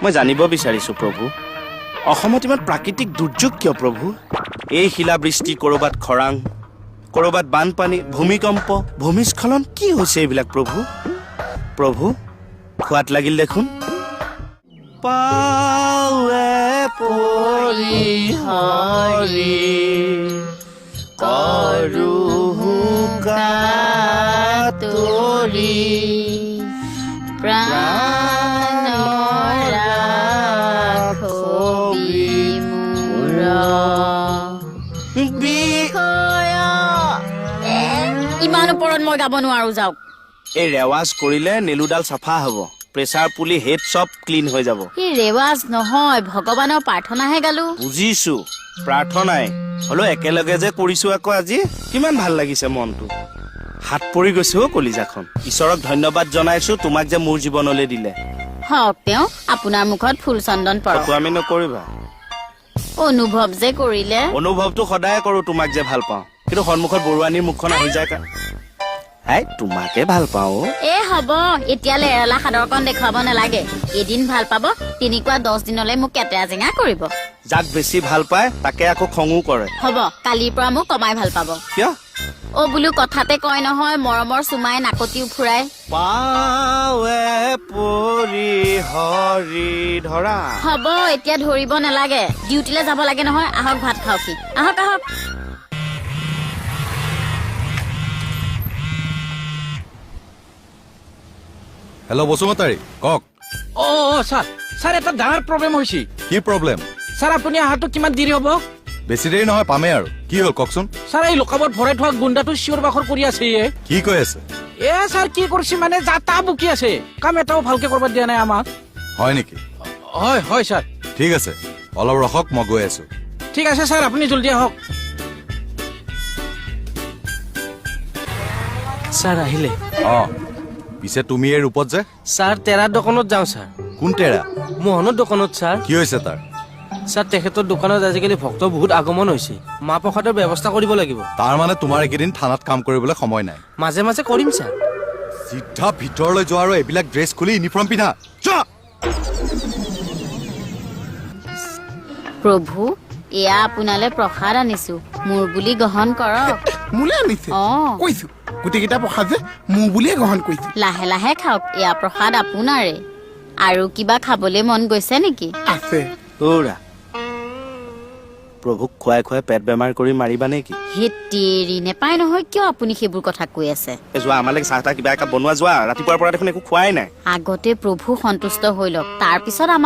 মই জানিব বিচাৰিছো প্ৰভু, অসমত ইমান প্ৰাকৃতিক দুৰ্যোগ কিয় প্ৰভু? এই শিলাবৃষ্টি, ক'ৰবাত খৰাং, ক'ৰবাত বানপানী, ভূমিকম্প, ভূমিস্খলন, কি হৈছে এইবিলাক প্ৰভু? প্ৰভু, খোৱাত লাগিল দেখোন। পাৱে পৰি হৰি কৰোহো কাতৰি, প্ৰাণ ৰাখবি মোৰ ইমান ওপৰত মই গাব নোৱাৰো, যাওক। এই ৰেৱাজ কৰিলে নেলুডাল চাফা হ'ব, প্ৰেছাৰ পুলি হেড চব ক্লিন হৈ যাব। এই ৰেৱাজ নহয়, ভগৱানৰ প্ৰাৰ্থনাহে গালো। বুজিছো, প্ৰাৰ্থনাই হ'লেও একেলগে যে কৰিছো আকৌ আজি কিমান ভাল লাগিছে মনটো। হাত পৰি গৈছে অ' কলিজাখন। ঈশ্বৰক ধন্যবাদ জনাইছো তোমাক যে মোৰ জীৱনলৈ দিলে। হওক, তেওঁ আপোনাৰ মুখত ফুল চন্দন পৰক। ফটুৱামি নকৰিবা। অনুভৱ যে কৰিলে। অনুভৱটো সদায় কৰো তোমাক যে ভাল পাওঁ, কিন্তু সন্মুখত বৰুৱানীৰ মুখখন আহি যায়। হাই, তোমাকে ভাল পাওঁ অ'। এ হ'ব, এতিয়া লেৰেলা সাদৰকণ দেখুৱাব নালাগে। এদিন ভাল পাব, তেনেকুৱা 10 দিনলৈ মোক কেটেৰা জেঙা কৰিব। যাক বেছি ভাল পায় তাকে আকৌ খঙো কৰে। হ'ব, কালিৰ পৰা মোক কমাই ভাল পাব। কিয়? অ বোলো, কথাতে কয় নহয়, মৰমৰ চুমাই নাকতিও ফুৰাই। পাৱে পৰি হৰি ধৰা। হ'ব, এতিয়া ধৰিব নালাগে, ডিউটিলৈ যাব লাগে নহয়। আহক, ভাত খাওকহি, আহক আহক। হেল্ল' বসুমতাৰী, কওক। অ অ ছাৰ, ছাৰ, এটা ডাঙৰ প্ৰব্লেম হৈছে। কি প্ৰব্লেম? ছাৰ, আপুনি অহাটো কিমান দেৰি হ'ব? বেছি দেৰি নহয়, পামেই আৰু। কি হ'ল কওকচোন। ছাৰ, এই লকাবত ভৰাই থোৱা গুণ্ডাটো চিঞৰ বাখৰ কৰি আছে। কি কৈ আছে? এ ছাৰ, কি কৰিছে মানে, যা তা বকি আছে। কাম এটাও ভালকে কৰিব দিয়া নাই আমাক। হয় নেকি? হয় হয় ছাৰ। ঠিক আছে, অলপ ৰখক, মই গৈ আছো। ঠিক আছে ছাৰ, আপুনি জলদি আহক। ছাৰ, আহিলে? অ, পিছে তুমি এই ৰূপত যে? ছাৰ, তেৰাৰ দোকানত যাওঁ ছাৰ। কোন তেৰা? মোহনৰ দোকানত ছাৰ। কি হৈছে তাৰ? ছাৰ, তেখেতৰ দোকানত আজিকালি ভক্ত বহুত আগমন হৈছে। মাহ প্ৰসাদৰ ব্যৱস্থা কৰিব লাগিব। তাৰ মানে তোমাৰ এইকেইদিন থানাত কাম কৰিবলৈ সময় নাই? মাজে মাজে কৰিম ছাৰ। চিধা ভিতৰলৈ যোৱা আৰু এইবিলাক ড্ৰেছ খুলি ইউনিফৰ্ম পিন্ধা, যোৱা। প্ৰভু, এয়া আপোনালৈ প্ৰসাদ আনিছো, মোৰ বুলি গ্ৰহণ কৰক। মোলে আনিছে? অ। কৈছো, গোটেইকেইটা প্ৰসাদ যে মোৰ বুলিয়ে গ্ৰহণ কৰিছে। লাহে লাহে খাওক, এয়া প্ৰসাদ আপোনাৰে। আৰু কিবা খাবলৈ মন গৈছে নেকি? আছে। অ'ৰা, প্ৰভুক খুৱাই খুৱাই পেট বেমাৰ কৰি মাৰিবা নেকি? হেতেৰি, নেপায় নহয়। কিয় আপুনি সেইবোৰ কথা কৈ আছে? এ যোৱা, আমালৈ চাহ তাহ কিবা একাপ বনোৱা যোৱা। ৰাতিপুৱাৰ পৰা দেখোন একো খোৱাই নাই। আগতে প্ৰভু সন্তুষ্ট হৈ লওক, তাৰ পিছত আমালৈ।